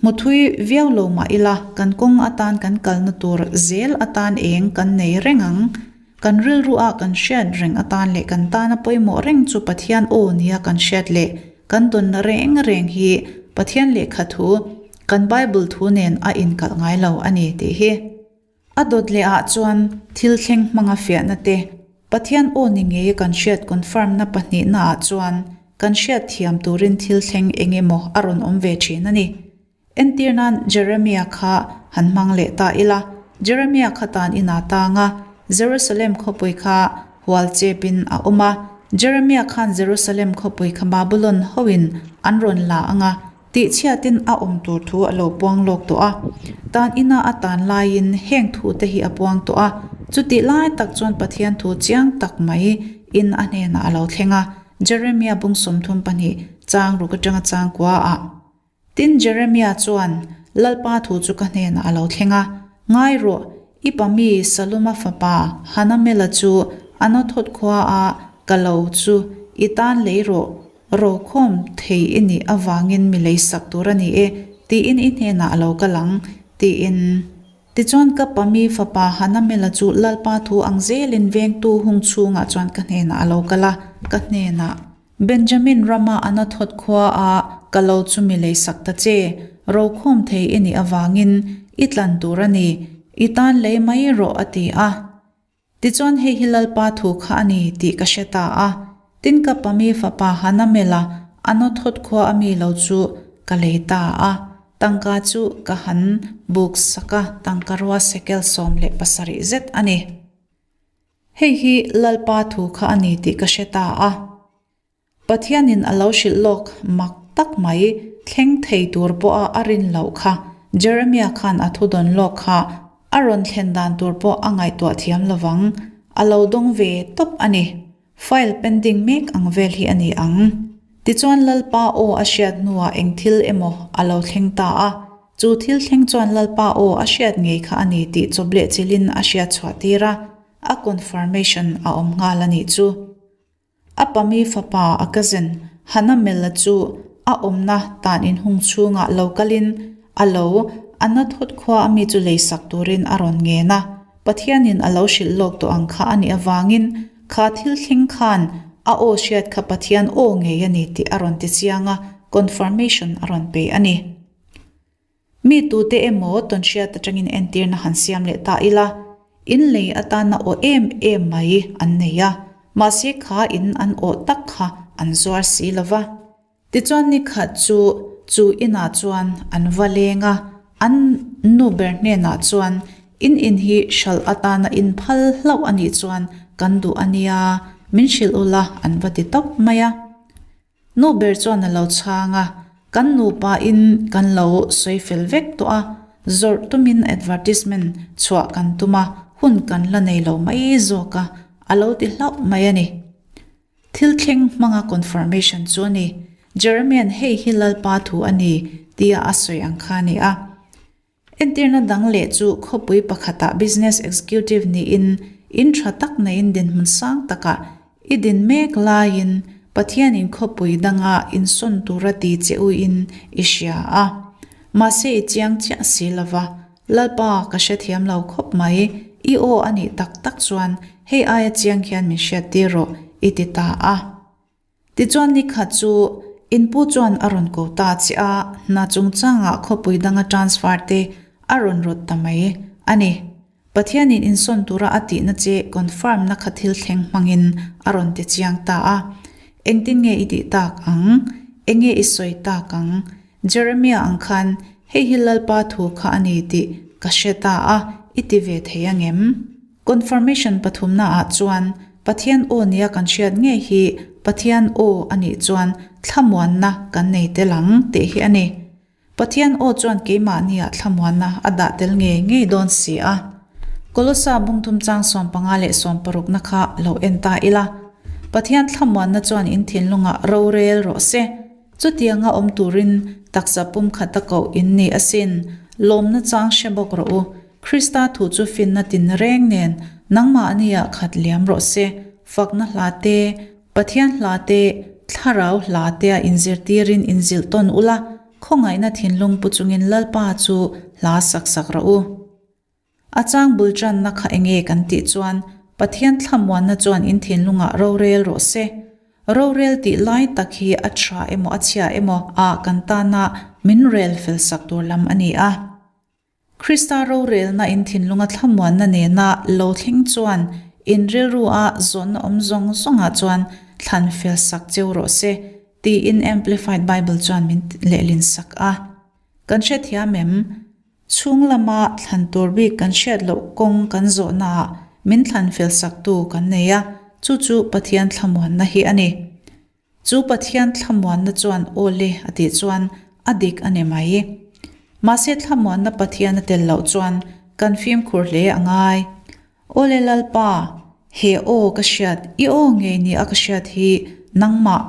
hmu thui viau lo mah ila kan kawng atan kan kalna tur zel atan eng kan nei reng ang. Kan rilru-a kan hriat reng atan leh kan tana pawimawh reng chu Pathian aw nia kan hriat leh kan dawnna reng reng hi Pathian lehkha thu, kan Bible thu nen a inkalh ngai lo a ni tih hi. A dawt leh ah chuan thil thleng hmanga fiahna te, Pathian aw ni ngei kan hriat confirm na pahnihna ah chuan kan hriat thiam turin thil thleng eng emaw a rawn awm ve thin a ni. Entir nan Jeremiah kha han hmang leh ta ila, Jeremiah kha tan inah tang a, Jerusalem khawpui kha hual chep in a awm a, Jeremiah khan Jerusalem khawpui kha Babulon ho in an rawn la ang a, Tihchhiatin a awm tur thu a lo puang lawk tawh a, tan ina a tan laiin heng thu te hi a puang tawh a, chutih lai tak chuan Pathian thu chiang tak mai in a hnenah a lo thleng a, Jeremia bung 32 chang ruk atanga chang kua ah. Tin Jeremia chuan Lalpa thu chu ka hnenah a lo thleng a, Ngai rawh, i pa mi Saluma fapa Hanamela chu Anathot khua a ka lo chu i tan lei rawh, Rokhawm thei i nih avangin mi lei sak tur a ni e, tiin i hnenah a lo kal ang, tiin. Tichuan ka pa mi fapa Hanamela chu Lalpa thu ang zelin vengtu hung chhungah chuan ka hnenah a lo kal a, ka hnenah, Benjamin rama Anathot khua a ka lo chu mi lei sak ta che, rokhawm thei i nih avangin i tlan tur a ni, i tan lei mai rawh, a ti a. Tichuan hei hi Lalpa thu kha a ni tih ka hre ta a, tin ka pami fapa Hanamela Anathot khua a mi lo chu ka lei ta a, tangka chu ka han buk sak a, tangka rua sekel 17 zet a ni. Hei hi Lalpa thu kha a ni tih ka hre ta a. Pathianin a lo hrilh lawk mak tak mai thleng thei tur pawha a rin loh kha Jeremia khan a thudawn lawk kha a rawn thlen dan tur pawh a ngaihtuah thiam lovang, a lo dawng ve tawp a ni. File pending mek ang vel hi a ni ang. Tichuan Lalpa aw a hriat hnuah eng thil emaw a lo thleng ta a, chu thil thleng chuan Lalpa aw a hriat ngei kha a ni tih chawpleh chilhin a hriat chhuah tir a, a confirmation a awm nghal a nih chu. A pami fapa a cousin Hanamel-a chu a awmna tan inhung chhungah lo kalin a lo Anathot khua a mi chu leisak turin a rawn ngen a. Pathianin a lo hrilh lawk tawh ang kha a nih avangin kha thil thleng khan a aw hriat kha Pathian aw ngei a ni tih a rawn ti chiang a, confirmation a rawn pe a ni. Mi tute emaw tawnhriat atangin entirna han siam leh ta ila, in lei atana aw em em mai an nei a, mahse kha in an awh tak kha an zuar si lo va. Tichuan ni khat chu chu inah chuan an va leng a, an nu ber hnenah chuan in in hi hralh atana in phal hlauh a nih chuan kan duh a nia, min hrilh ula an va ti tawp mai a. Nu ber chuan a lo chhang a, kan nupa in kan lo sawi fel vek tawh a, zawrh tumin advertisement chhuah kan tum a, hun kan la nei lo mai zawk a, a lo ti hlauh mai a ni. Thil thleng hmanga confirmation chu a ni. Jeremia'n hei hi Lalpa thu a ni tia a sawi ang kha a ni a. Entirna dang leh chu khawpui pakhatah business executive niin in tha tak neiin dinhmun sang takah i din mek laiin Pathianin khawpui danga insawn tura ti che uin i hria a. Mahse i chiang chiah si lova, Lalpa ka hrethiam lo khawp mai, i aw a nih tak tak chuan hei aia chiang hian min hriattir rawh i ti ta a. Tichuan nikhat chu inpu chuan a rawn ko ta che a, hna chungchangah khawpui danga transfer te a rawn rawt ta mai a ni. Pathianin insawn tura a tihna che confirm na kha thil thleng hmangin a rawn ti chiang ta a. Engtin nge i tih tak ang? Enge i sawi tak ang? Jeremiah ang khan hei hi Lalpa thu kha a ni tih ka hre ta a, i ti ve thei angem? Confirmation pathumna ah chuan Pathian aw nia kan hriat ngei hi Pathian aw a nih chuan thlamuanna kan nei tel ang tih hi a ni. Pathian aw chuan keimahniah thlamuanna a dah tel ngei ngei dawn si a. Kolosa bungthum chang 15 leh 16 na kha lo en ta ila. Pathian thlamuanna chuan in thinlungah rorel rawh se. Chutianga awm turin taksa pumkhat a koh in ni asin. Lawmna chang hre bawk rawh u. Krista thu chu finna tin reng nen nangmahniah khat liam rawh se. Fakna hla te, Pathian hla te, thlarau hla tea inzirtirin inzilh tawn ula, khawngaihna thinlung pu chungin Lalpa chu hla sak sak rawh u. A chang bul tanna kha enge kan tih chuan Pathian thlamuanna chuan in thinlungah rorel rawh se. Rorel tih lai tak hi a tha emaw a chhia emaw ah kan tana min rel fel sak tur lam a ni a. Krista rorelna in thinlunga thlamuanna nena lo thleng chuan in rilrua zawnna awm zawng zawngah chuan thlan fel sak cheu rawh se, tiin Amplified Bible chuan min lehlin sak a. Kan hrethiam em? Chhung lama thlan tur bik kan hriat loh kawng kan zawhnaah min thlan fel saktu kan nei a, chu chu Pathian thlamuanna hi a ni. Chu Pathian thlamuanna chuan aw le a tih chuan a dik a ni mai. Mahse thlamuanna Pathian a tel loh chuan kan fimkhur hle a ngai. Aw le Lalpa, he aw ka hriat, i aw ngei ni a ka hriat hi nangmah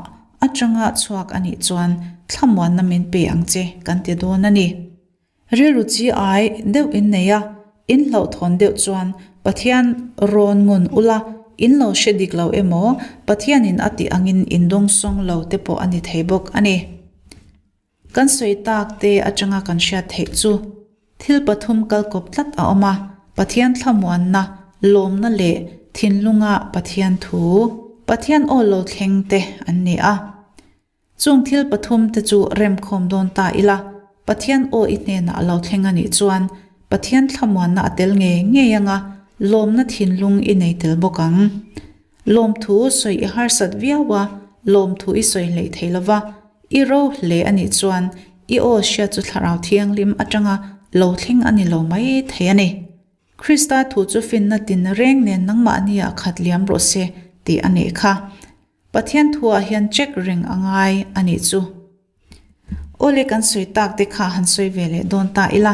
atanga chhuak a nih chuan thlamuanna min pe ang che kan ti dawn a ni. Rilru chi ai deuh in nei a, in hlauhthawn deuh chuan Pathian rawn ngun ula, in lo hre dik lo emaw, Pathianin a tih angin in dawngsawng lo te pawh a ni thei bawk a ni. Kan sawi tak te atanga kan hriat theih chu thil pathum kalkawp tlat a awm a, Pathian thlamuanna, lawmna leh thinlunga Pathian thu, Pathian aw lo thleng te an ni a. Chung thil pathum te chu remkhawm dawn ta ila, Pathian aw i hnenah a lo thleng a nih chuan Pathian thlamuanna a tel ngei ngei anga lawmna thinlung i nei tel bawk ang. Lawmthu sawi i harsat viau a, lawmthu i sawi hleih thei lova, i ro hle a nih chuan i aw hriat chu Thlarau Thianghlim atanga lo thleng a ni lo mai thei a ni. Krista thu chu finna tin reng nen nangmahniah khat liam rawh se tih a nih kha. Pathian thuah hian check reng a ngai a nih chu. Awle kan sawi tak te kha han sawi ve leh dawn ta ila.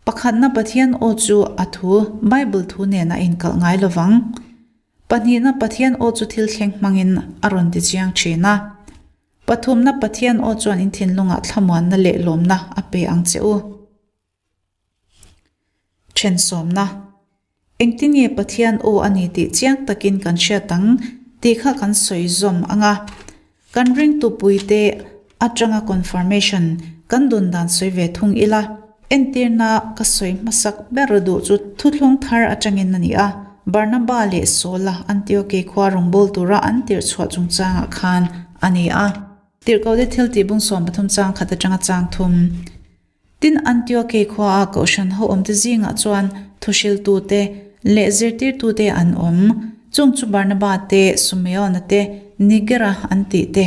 Pakhatna Pathian aw chu a thu, Bible thu nen a inkalh ngai lovang. Pahnihna Pathian aw chu thil thleng hmangin a rawn ti chiang thin a. Pathumna Pathian aw chuan in thinlungah thlamuanna leh lawmna a pe ang che u. Thensawmna. Engtin nge Pathian aw a ni tih chiang takin kan hriat ang tih kha kan sawi zawm ang a. Kan ringtu puite atanga confirmation kan dun dan sawi ve thung ila. Entirna ka sawi hmasak ber duh chu thuthlung thar atangin a ni a. Barnaba leh Saula Antioke khua rawngbâwl tura an tirh chhuah chungchangah khan a ni a. Tirhkohte thil tih bung 13 chang khat atanga chang thum. Tin, Antiokei khuaa kohhran ho awmte zingah chuan thuhriltute leh zirtirtute an awm. Chung chu Barnaba te, Sumeona te, Nigera an tih te.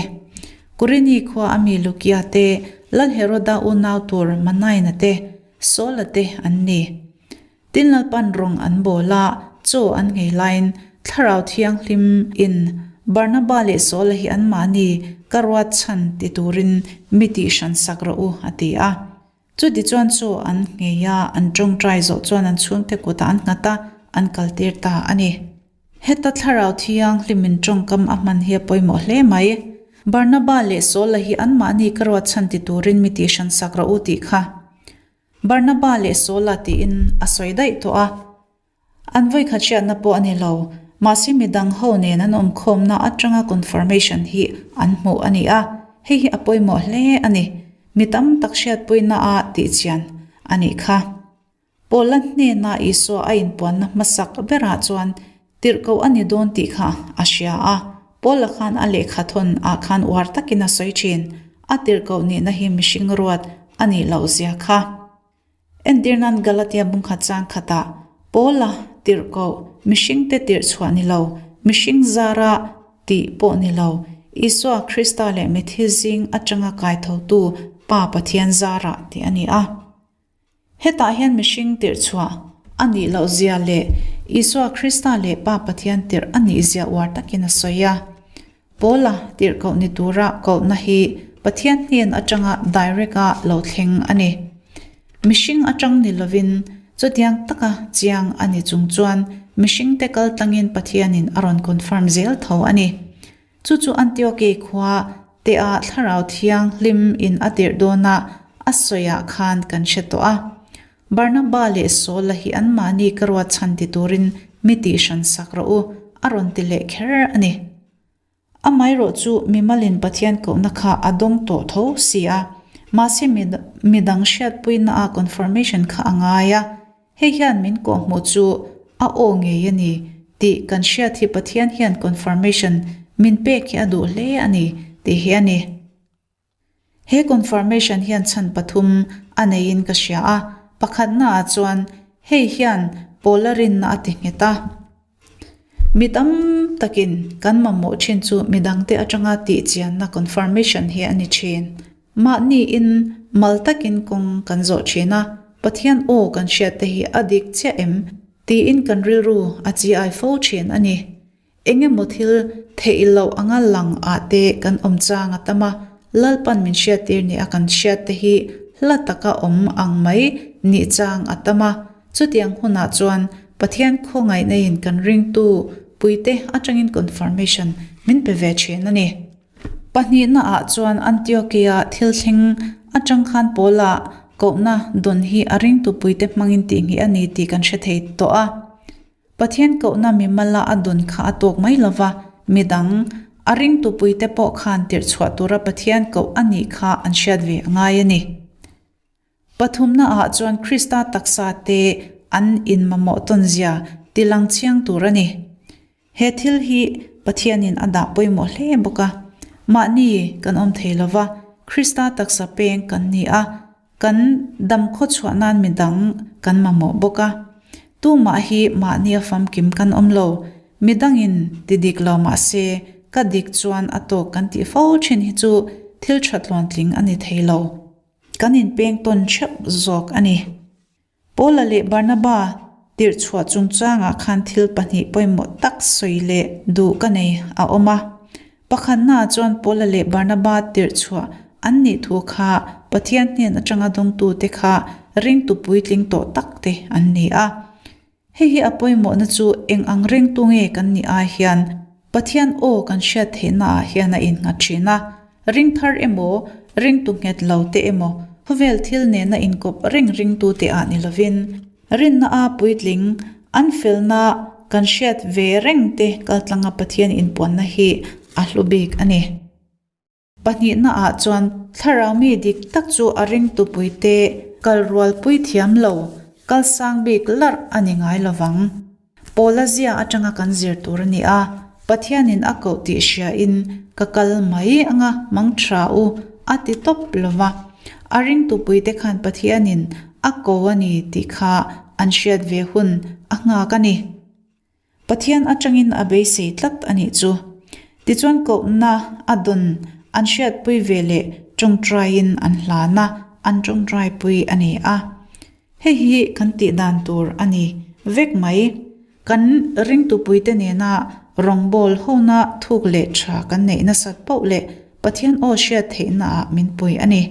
Kurini khua a mi Lukia te, Lal Heroda unau tur Manaina te, Saula te an ni. Tin Lalpan rawng an bawl a, chaw an nghei laiin Thlarau Thianghlim in Barnaba leh Saula hi anmahni ka ruat chhan ti turin mi tih hran sak rawh u, a ti a. Chuti chuan chaw an nghei a, an tawngtai zawh chuan an chhungte kutah an nghat a, an kaltir ta a ni. Heta Thlarau Thianghlim in tawngkam a hman hi a pawimawh hle mai. Barnaba leh Saula hi anmahni ka ruat chhan ti turin mi tih hran sak rawh u tih kha. Barnaba leh Saula tiin a sawi daih tawh a. An vawikhat hriatna pawh a ni lo, mahse midang ho nen an awmkhawmna atanga confirmation hi an hmuh a ni a, hei hi a pawimawh hle a ni. Mi tam tak hriatpuina a tihchian a nih kha. Paula hnena Isua a inpuanna hmasak berah chuan tirhkoh a ni dawn tih kha a hria a, Paula khan a lehkha thawn ah khan uar takin a sawi thin, a tirhkoh nihna hi mihring ruat a nih loh zia kha. Entir nan Galatia bungkhat chang khatah Paula tirhkoh mihringte tirh chhuah ni lo, mihring zara tih pawh ni lo, Isua Krista leh mithi zing atanga kaithotu Pa Pathian zarah tih a ni a. Hetah hian mihring tirh chhuah a nih loh zia leh Isua Krista leh Pa Pathian tirh a nih zia uar takin a sawi a. Paula tirhkoh ni tura kohna hi Pathian hnen atanga direct a lo thleng a ni. Mihring atang ni lovin chutiang taka chiang a ni chung chuan mihringte kal tlangin Pathianin a rawn confirm zel tho a ni. Chu chu Antioke khua te ah Thlarau Thianghlim in a tirh dawn a, a sawi ah khan kan hre tawh a. Barnaba leh Saula hi anmahni ka ruat chhan ti turin mi tih hran sak rawh u, a rawn ti leh kher a ni. Amaherawh chu mimalin Pathian kohna kha a dawng tawh tho si a, mahse midang hriatpuina a confirmation kha a ngai a, Hei hian min kawhhmuh chu a aw ngei a ni tih kan hriat hi Pathian hian confirmation min pek hi a duh hle a ni tih hi a ni. He confirmation hian chhan pathum a neiin ka hria a, pakhatna ah chuan hei hian Paula rinna a ti nghet a. Mi tam takin kan mamawh thin chu midangte atanga tihchianna confirmation hi a ni thin. Mahniin mal takin kawng kan zawh thin a, Pathian aw kan hriat te hi a dik chiah em tiin kan rilru a chi ai fo thin a ni. Engemaw thil theih loh anga lang ah te kan awm chang a tam a, Lalpan min hriattir ni a kan hriat te hi hla taka awm ang mai nih chang a tam a, Chutiang hunah chuan Pathian khawngaihna-in kan ringtu puite atangin confirmation min pe ve thin a ni. Pahnihna-ah chuan Antiochia thil thleng atang khan Paula kohna dawn hi a ringtu puite hmangin tihngih a ni tih kan hre thei tawh a. Pathian kohna mimala a dawn kha a tawk mai lova, midang, a ringtu puite pawh khan tirh chhuah tura Pathian koh a nih kha an hriat ve a ngai a ni. Pathumna ah chuan Krista taksa te an inmamawh tawn zia ti lang chiang tur a ni. He thil hi Pathianin a dah pawimawh hle bawk a. Mahni kan awm thei lova, Krista taksa peng kan ni a, kan dam khawchhuah nan midang kan mamawh bawk a. Tumah hi mahnia famkim kan awm lo. Midangin ti dik lo mah se, ka dik chuan a tawk kan tih fo thin hi chu thil tha tluantling a ni thei lo. Kan inpeng tawn theuh zawk a ni. Paula leh Barnaba tirh chhuah chungchangah khan thil pahnih pawimawh tak sawi leh duh ka nei a awm a. Pakhatnaah chuan Paula leh Barnaba tirh chhuah an nih thu kha Pathian hnen atanga dawngtute kha ringtu puitling tawh takte an ni a. Hei hi a pawimawhna chu eng ang rengtu nge kan nih ai hian Pathian aw kan hriat theihna ah hian a innghat thin a. Ring thar emaw, ringtu nghet lo te emaw, khawvel thil nena inkawp reng ringtu te ah ni lovin, rinna a puitling, an felna kan hriat ve reng te kaltlanga Pathian inpuanna hi a hlu bik a ni. Pahnihna ah chuan thlarau mi dik tak chu a ringtu puite kal rualpui thiam lo, kal sang bik larh a ni ngai lovang. Paula zia atanga kan zir tur a ni a, Pathianin a koh tih hriain ka kal mai anga mang tha u a ti tawp lova. A ringtu puite khan Pathianin a ko a ni tih kha an hriat ve hun a nghak a ni. Pathian atangin a beisei tlat a nih chu. Tichuan kohna a dawn an hriatpui ve leh tawngtaiin an hlan a, an tawngtaipui a ni a. Hei hi kan tih dan tur a ni vek mai. Kan ringtupuite nena rawngbâwl hona thuk leh tha kan neih nasat poh leh Pathian aw hriat theihnaah min pui a ni.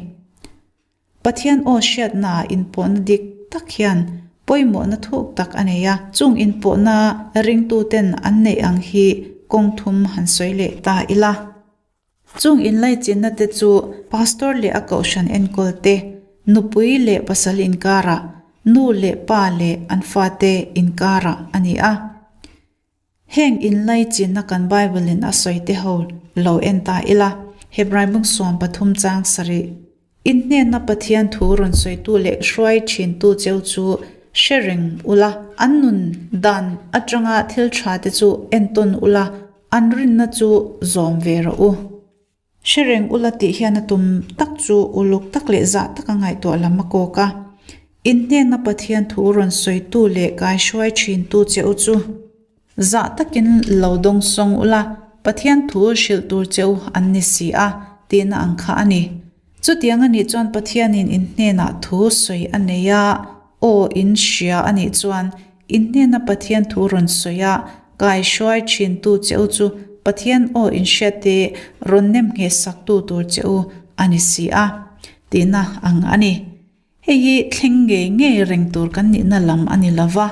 Pathian aw hriatnaah inpawhna dik tak hian pawimawhna thuk tak a nei a, chung inpawhna ringtuten an neih ang hi kawng thum han sawi leh ta ila. Chung inlaichinna te chu pastor leh a kohhran enkawl te, nupui leh pasal inkarah, nu leh pa leh an fate inkarah a ni a. Heng inlaichinna kan Bible-in a sawi te ho lo en ta ila, Hebrai bung 13 chang sarih. In hnena Pathian thu rawn sawitu leh hruai thintu cheu chu hre reng ula, an nun dan atanga thil tha te chu entawn ula, an rinna chu zawm ve rawh u. Hre reng ula tih hian a tum tak chu uluk tak leh zah taka ngaihtuah lam a kawk a. In hnena Pathian thu rawn sawitu leh kaihruai thintu che u chu zah takin lo dawng sawng ula, Pathian thu hrilh tur che u an ni si a, tihna ang kha a ni. Chutiang a nih chuan Pathianin in hnenah thu sawi a nei a, aw in hria a nih chuan in hnena Pathian thu rawn sawi a, kaihruai thintu che u chu Pathian aw in hriatte rawn nem ngheh saktu tur che u a ni si a, tihna ang a ni. Hei hi thleng ngei ngei reng tur kan nihna lam a ni lo va.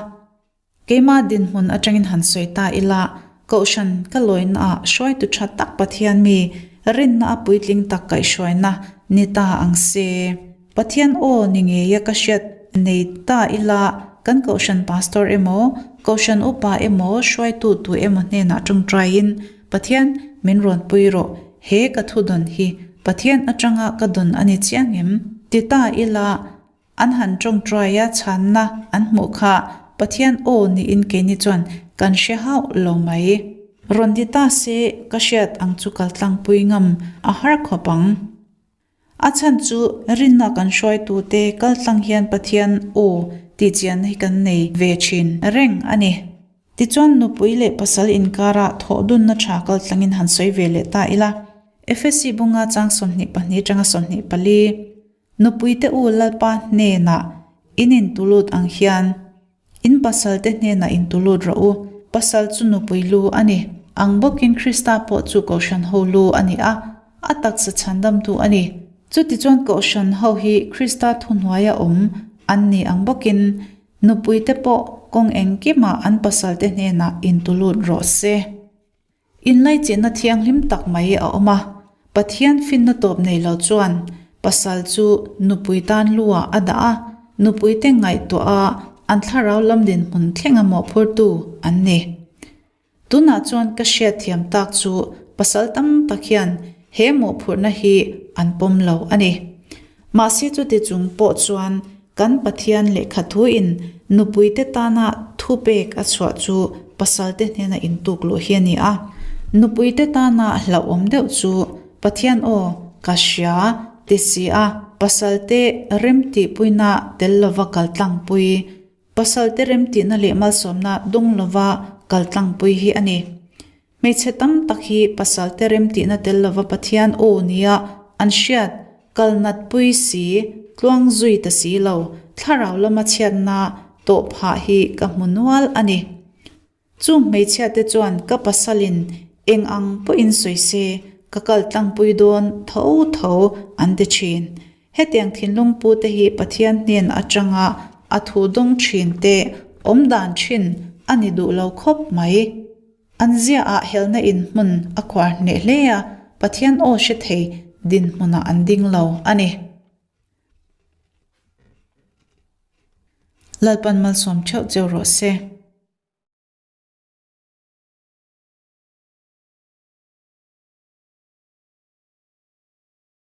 Keimah dinhmun atangin han sawi ta ila, Kohhran ka lawinaah hruaitu tha tak Pathian mi rinna a puitling tak kaihhruaina ni ta ang se. Pathian aw ni ngeia ka hriat nei ta ila, kan Kohhran Pastor emaw, Kohhran Upa emaw, hruaitu tu emaw hnenah tawngtaiin, Pathian min rawn pui rawh, he ka thudawn hi Pathian atanga ka dawn a ni chiang em? ti ta ila, An han tawngtai a chhanna an hmuh kha Pathian aw niin keini chuan kan hre hauh lo mai. Rawn ti ta se ka hriat ang chu kaltlangpui ngam a har khawp ang. A chhan chu rinna kan hruaitute kaltlang hian Pathian aw tih chianna hi kan nei ve thin reng a ni. Tichuan nupui leh pasal inkara thawhdunna tha kaltlangin han sawi ve leh ta ila. Efesi bunga chang 22 atanga 24. Nupuite u Lalpa hnenah in intulut ang hian in pasalte hnenah intulut rawh u. Pasal chu nupui lu a ni. Ang bawkin Krista pawh chu Kohhran ho lu a ni a, a taksa chhandamtu a ni. Chutichuan Kohhran ho hi Krista thuhnuaia awm an ni ang bawkin nupuite pawh kawng engkimah an pasalte hnenah intulut rawh se. Inlaichinna thianghlim tak mai a awm a, Pathian finna tawp nei lo chuan pasal chu nupui tan lu-ah a dah a, nupuite ngaihtuah a an thlarau lam dinhmun thlenga mawhphurtu an ni. Tunah chuan ka hriatthiam tak chu pasal tam tak hian he mawhphurhna hi an pawm lo a ni. Mahse chuti chung pawh chuan kan Pathian lehkha thuin nupuite tana thupek a chhuah chu pasalte hnena intuk luh hi a ni a. Nupuite tana hlauhawm deuh chu Pathian aw ka hria ti si a, pasalte remtihpuina tel lova kaltlangpui, pasalte remtihna leh malsawmna dung lova kaltlangpui hi a ni. Hmeichhe tam tak hi pasalte remtihna tel lova Pathian aw nia an hriat kal natpui si, tluang zui ta si lo, thlarau lama chhiatna tawh phah hi ka hmu nual a ni. Chung hmeichhiate chuan ka pasalin eng ang pawhin sawi se, ka kal tlangpui dawn tho tho an ti thin. Hetiang thinlung pute hi Pathian hnen atanga a thu dawng thin te awm dan thin a ni duh lo khawp mai. An ziaah helna in hmun a khuar hneh hle a, Pathian aw hre thei dinhmunah an ding lo a ni. Lalpan malsawm theuh cheu rawh se.